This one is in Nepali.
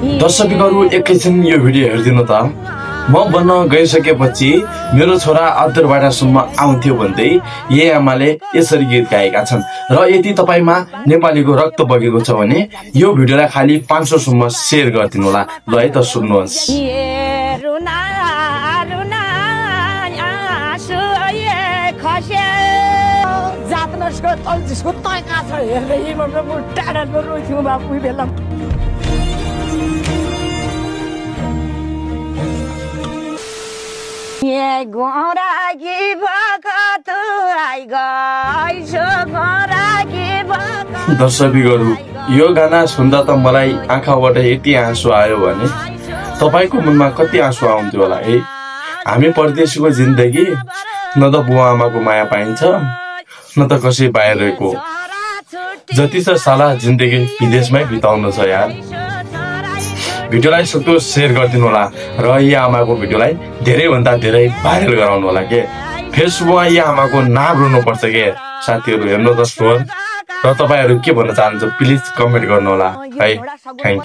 दर्शकहरू एकैछिन यो भिडियो हेरिदिनु त। म बन्न गइसकेपछि मेरो छोरा अन्तरबाटासम्म आउँथ्यो भन्दै ये आमाले यसरी गीत गाएका छन्। र यदि तपाईमा नेपालीको रक्त बगेको छ भने यो भिडियोलाई खाली 500 सम्म शेयर गरिदिनु होला। ल है त सुन्नुहोस्। दर्शकहरू यो गाना सुन्दा त मलाई आँखाबाट यति आँसु आयो भने तपाईको मनमा कति आँसु आउँथ्यो होला है। हामी परदेशीको जिन्दगी न त बुवा आमाको माया पाइन्छ न त कसै बाहिरको। जति छ साला जिन्दगी विदेशमै बिताउनु छ यार। भिडियोलाई सक्दो शेयर गरिदिनु होला र यो आमाको भिडियोलाई धेरै भन्दा धेरै भाइरल गराउनु होला के। फेसबुकमा यो आमाको नाम रुनु पर्छ के साथीहरु। हेर्नु त स्टोर र तपाईहरु के भन्न चाहनुहुन्छ प्लिज कमेन्ट गर्नु होला है। Thank you.